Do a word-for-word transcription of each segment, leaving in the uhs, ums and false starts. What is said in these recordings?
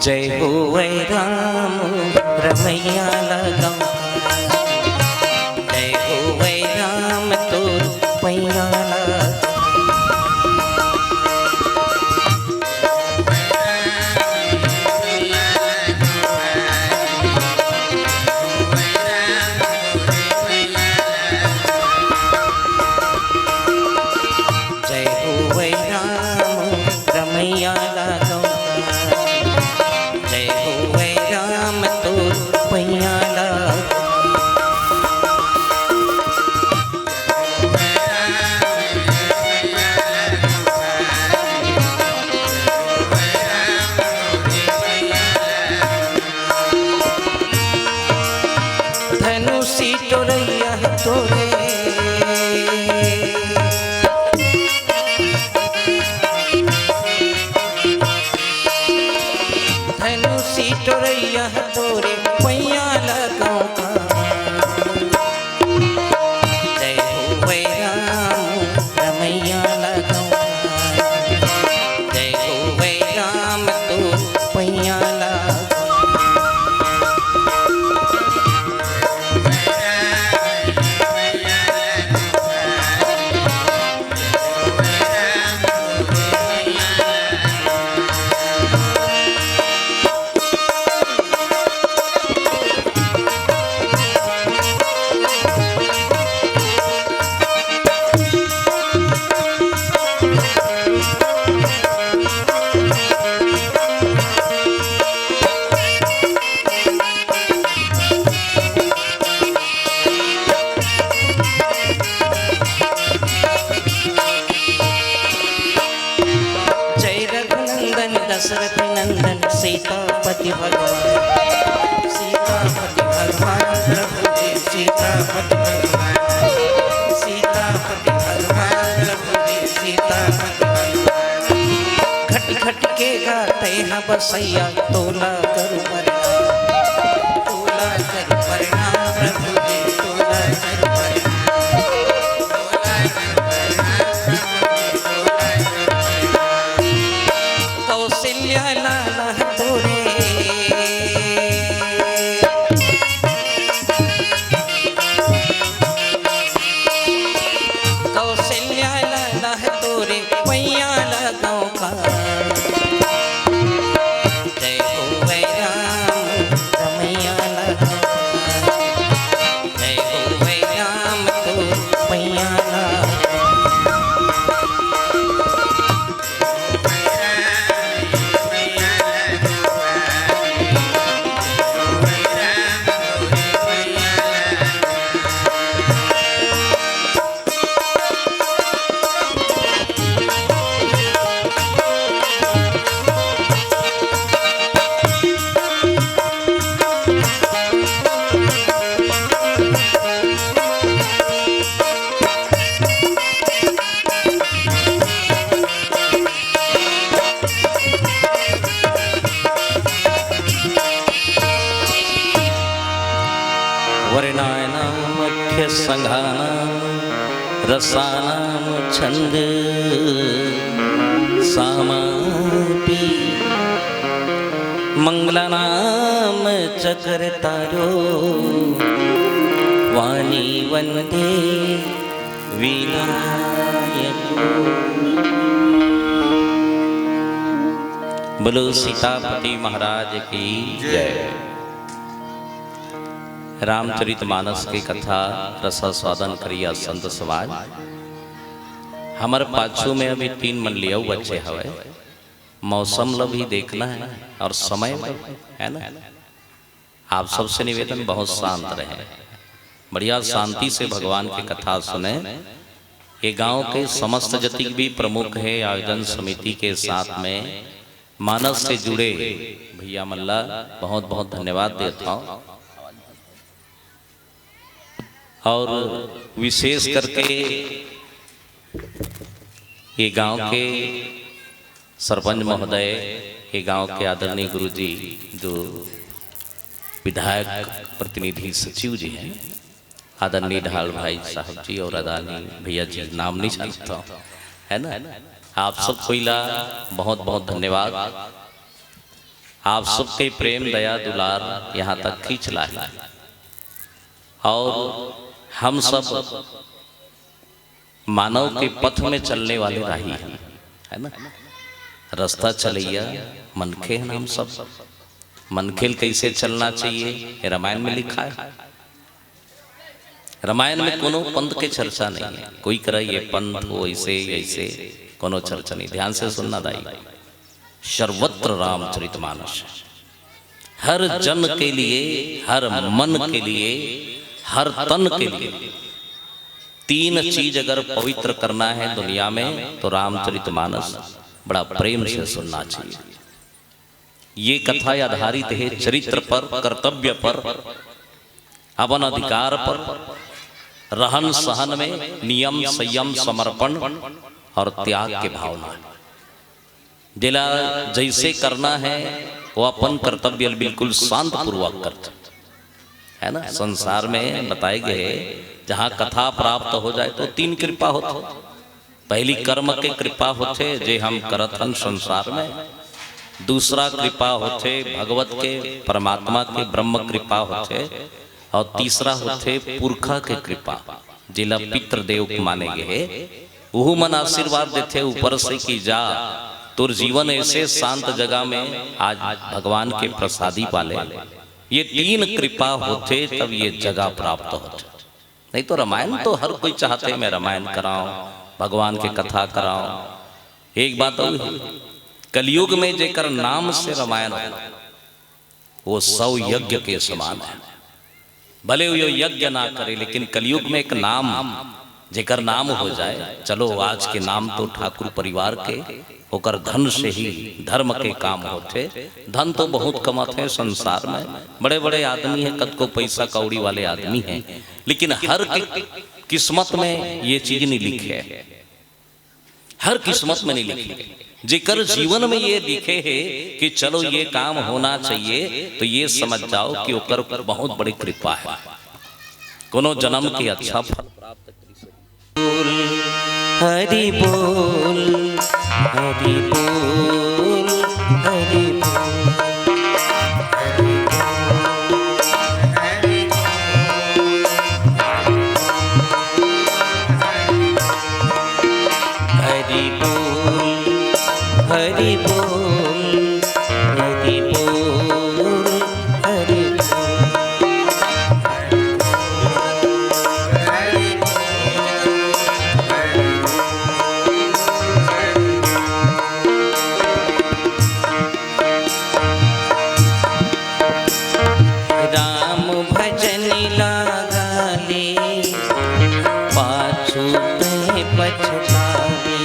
जय हो वै राम रमैया लगाओ। जय हो वै राम तोर पैया लगाओ। जय हो वै राम रमैया लगाओ। जय हो वै राम तोर पैया लगाओ। धनुषी टोरैया तोरे। धनुषी टोरैया तोरे पैया लगाओ। जय हो वै राम रमैया लगाओ। जय हो वै राम तोर पैया लगाओ। जय रघुनंदन दशरथ नंदन सीतापति भगवान। सीतापति भगवान प्रभु जी, सीतापति भगवान। सीतापति भगवान प्रभु जी, सीतापति भगवान। घट घट के गाते हैं बसैया, तोला करू प्रणाम। तोला करू प्रणाम प्रभु जी, तोला करू प्रणाम। कौशल्या लाला तोरे। कौशल्या लाला तोरे पैया लगाओ का। जय हो वै राम रमैया लगाओ। जय हो वै राम तोर पैया लगाओ। वर्णानामक्षसंघानां रसानां छंद सामापि मंगलानां च कर्तारो वाणी वंदे विनायको। बोलो सीतापति महाराज की जय। रामचरित मानस के कथा रसास्वादन करिया संत समाज। हमर पाछू में अभी तीन मन लियाऊ बच्चे हवय। मौसम ल भी देखना है और समय ल, है ना? आप सबसे निवेदन, बहुत शांत रहें, बढ़िया शांति से भगवान के कथा सुने। ये गांव के समस्त जतिक भी प्रमुख है आयोजन समिति के साथ में मानस से जुड़े भैया मन ला बहुत बहुत धन्यवाद देत हौं। और विशेष करके ये गांव के सरपंच महोदय, ये गांव के आदरणीय गुरुजी, जो विधायक प्रतिनिधि सचिव जी हैं, आदरणीय ढाल भाई साहब जी और आदरणीय भैया जी, नाम नहीं जानता हूँ, है ना? आप सब कोई ला बहुत बहुत धन्यवाद। आप सबके प्रेम, दया, दुलार यहाँ तक खींच लाए। और हम सब मानव के पथ में चलने वाले राही हैं, है ना? रास्ता चलैया मनखे हैं हम सब। मनखे ल कैसे चलना चाहिए, ये रामायण में लिखा है। रामायण में कोनो पंथ के चर्चा नहीं है, कोई करा ये पंथ हो, ऐसे, ऐसे, कोनो चर्चा नहीं। ध्यान से सुनना दाई, सर्वत्र रामचरितमानस। हर जन के लिए, हर मन के लिए, हर तन के लिए तीन चीज अगर पवित्र करना है दुनिया में, तो रामचरितमानस बड़ा प्रेम से सुनना चाहिए। ये कथा आधारित है चरित्र पर, कर्तव्य पर, अपन अधिकार पर, रहन सहन में नियम, संयम, समर्पण और त्याग के भावना। जेला जैसे करना है, वो अपन कर्तव्य ल बिल्कुल शांत पूर्वक करथे, है ना? संसार में बताए गए, जहाँ कथा प्राप्त हो जाए तो तीन कृपा होथे। पहली कर्म के कृपा होथे, जे हम करत हन संसार में। दूसरा कृपा होथे भगवत के, परमात्मा के, ब्रह्म कृपा होथे। और तीसरा होथे पुरखा के कृपा, जेला पितृदेव माने गे हे। उहू मन आशीर्वाद देथे ऊपर से कि जा, तोर जीवन ऐसे शांत जगह में आज भगवान के प्रसादी पाले। ये तीन कृपा होथे तब ये जगह प्राप्त होथे। नहीं तो रामायण तो हर कोई चाहथे, मैं रामायण कराऊं, भगवान के कथा कराऊं। एक बात और है, कलयुग में जेकर नाम से रामायण हो, वो सौ यज्ञ के समान है। भले वो यज्ञ ना करे, लेकिन कलयुग में एक नाम, जेकर नाम हो जाए, चलो आज के नाम तो ठाकुर परिवार के, ओकर धन से ही धर्म के काम होथे। धन तो बहुत कमाथे संसार में, बड़े-बड़े आदमी हैं, कतको पैसा कौड़ी वाले आदमी हैं, लेकिन हर के किस्मत में ये चीज नहीं लिखे है। हर किस्मत में नहीं लिखे। जेकर जीवन में ये लिखे है कि चलो ये काम होना चाहिए, तो ये समझ जाओ कि ओकर बहुत बड़ी कृपा है। कोनो जन्म के अच्छा फल प्राप्त करी सके। हरि बोल, हरि बोल, हरि बोल। हरि बोल, हरि बोल, हरि बोल, हरि बोल। राम भजन लागा ले, पाछू तैं पछताबे।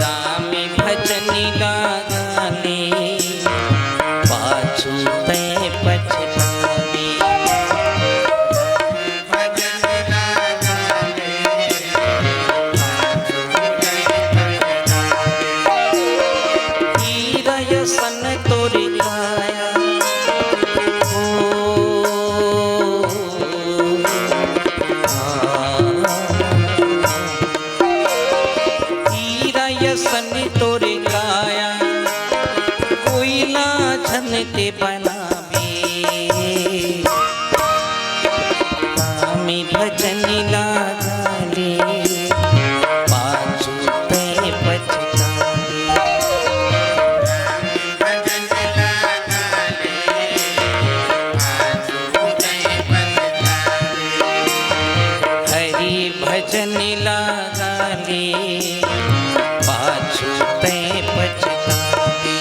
राम भजन लागा ले, पाछू तैं पछताबे। हीरा असन तोर काया। ओ, आ, हीरा असन तोर काया, कोइला झन ते बना। स्वामी भजन लागा ले, पाछू तैं पछताबे। हरि भजन लागा ले, पाछू तैं पछताबे।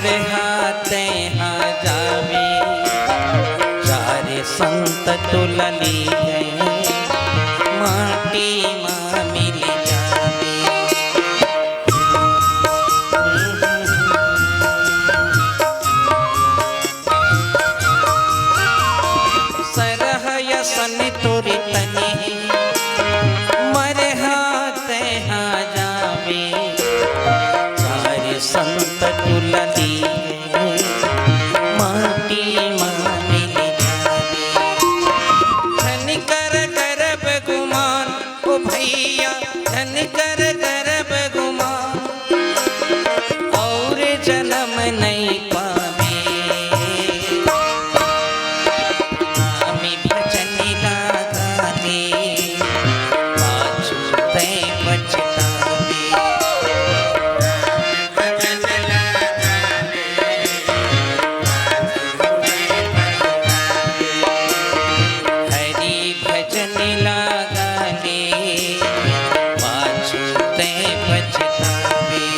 रे हा तैं हा जाबे, चार संत तोला लीगे, माटी मा मिल जाबे। सरहा असन तोर तन हे, मरहा तैं हा जाबे, चार संत तोला लीगे, माटी मा मिल जाबे। झन कर करब गुमान, ओ भैया, झन कर करब गुमान, अउ जनम नइ पाबे। राम भजन ला गा ले, पाछू तैं पछताबे। हरि भजन ला गा ले, पाछू तैं पछताबे।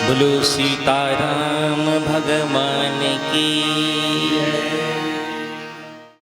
बोलो सीताराम भगवान की।